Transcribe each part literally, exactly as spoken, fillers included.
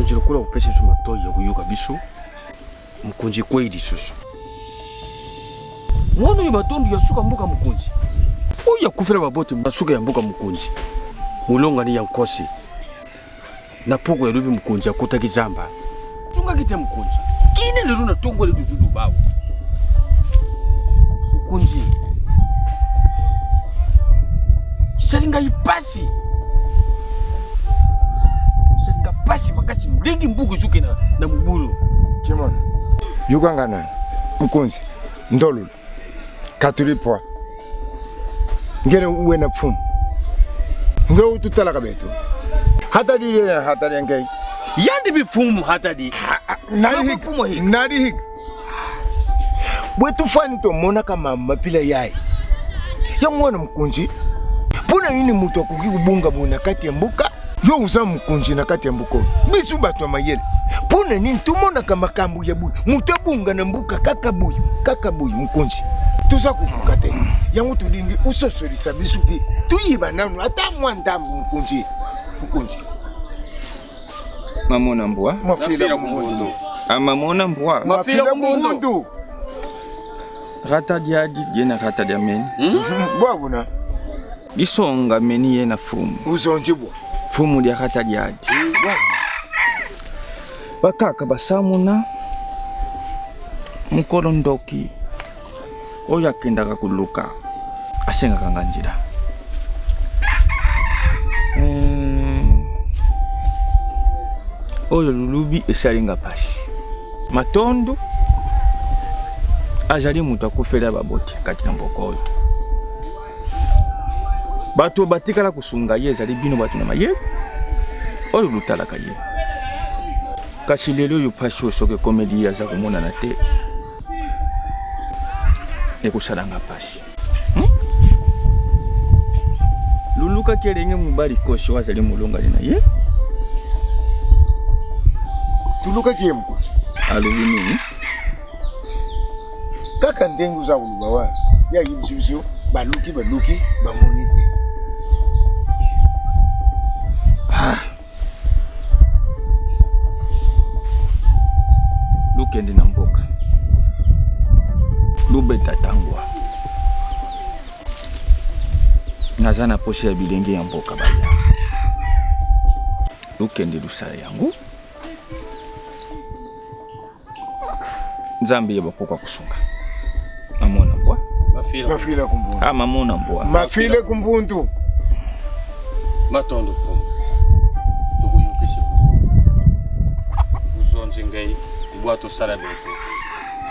Nzila kula kupesa biso matoyi ya kuyuka biso. Mokonzi, kweli soso. Mwana oyo matondo ya suka mbuka, mokonzi. Oyo ya kufela babote masuka ya mbuka, mokonzi. Mulongani ya nkosi. Na poko ya lobi, mokonzi, akotaki zamba. Sunga kite, mokonzi. Kina lelo na tongwele tuzudu bawo. Mokonzi. Esali ngai mpasi. Esali ngai mpasi makasi, lolengi mbuka ezo ke na, na mobulu. Kimona. Yukanga nani, mokonzi. Ndololo. Katuli pwa. Nge wena mfumu. Nge wututalaka beto. Hatadi yena, hatadi ya nge. Yandi bi mfumu hatadi. Ah, ah, nani hik-, mfumu hik-, nani hik-. Bwe tufwani tomonaka mama mpila yayi. Ya mwana, mokonzi. Pona nini muntu akoki kubunga buna kati ya mbuka? Yo wuza mokonzi na kati ya mbuka oyo. Biso bato ya mayele. Pona nini tomonaka makambu ya boye? Muntu abunga na mbuka kaka boye, kaka boye, mokonzi. Toza kukuka te. Yango tolingi wusosolisa biso mpe. Toyeba nanu ata mwa ndambu, mokonzi. Mokonzi. Mamona mbwa. Mafila ku mbundu. Ah, mamona mbwa. Mafila ku mbundu. Rata diadi, yena rata diameni. Hmm? Bwa buna. Disongameni yena mfumu. Wuzonzi bwa. Mfumu dia rata diadi. Bwa. Bakaka basamuna mukolo ndoki oyo akendaka kuluka, asengaka nga nzila. Eh, oyo lulubi esali nga mpasi. Matondo, azali muntu akufela babote kati na mboka oyo. Bato batikala kusunga ye ezali bino bato na mayele oyo lutalaka ye. Kasi lelo oyo mpasi oyo soki ekomeli ye aza kumonana te, ekosala nga mpasi. Hmm? Lulukaki elenge mobali kosi oyo azali molongani na ye. Tulukaki ye, mokonzi. Alobi nini? Kaka ndenge oza koloba wana, ya yebisi biso, baluki, baluki, bamoni te. Ah. Lukende na mboka. Lubeta tangwa. Naza na posa ya bilenge ya mboka baya. Lukende lusala yango. Nzambi ye bakoko akusunga. Mamona mbwa. Mafila. Mafila ku mbundu. Ah, mamona mbwa. Mafila ku mbundu. Matondo, mfumu. Tukuyukisi. Wuzonzi nge, bwa tosala beto.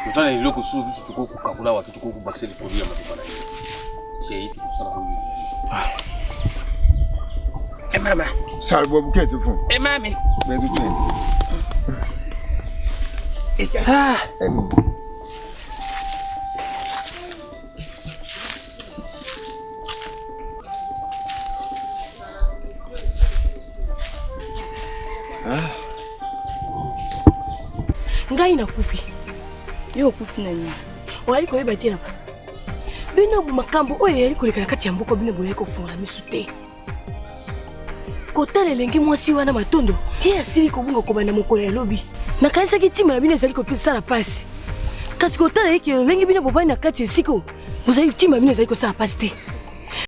Tosala eloko su, biso tuko kukakula watu, tuko kubakisa likolo ya matuka na yo. Eh, mama. Sala bwa bukete, mfumu. Eh, mami. Bebe kete. Ah. Eh, mama. Ah. Ngai nakufi. Yo okufi na nini? Oyali koyeba te na ba. Bino bu makambu oyo eyali koleka na kati ya mboka, bino boyali kofungola misu te. Kotala elenge mwasi wana Matondo, ye asili kobunga kobanda mokolo ya lobi. Nakanisaki ntima na bino ezali kosala mpasi. Kasi kotala ye ke lolenge bino bovandi na kati ya esika oyo, bozali, ntima na bino ezali kosala mpasi te.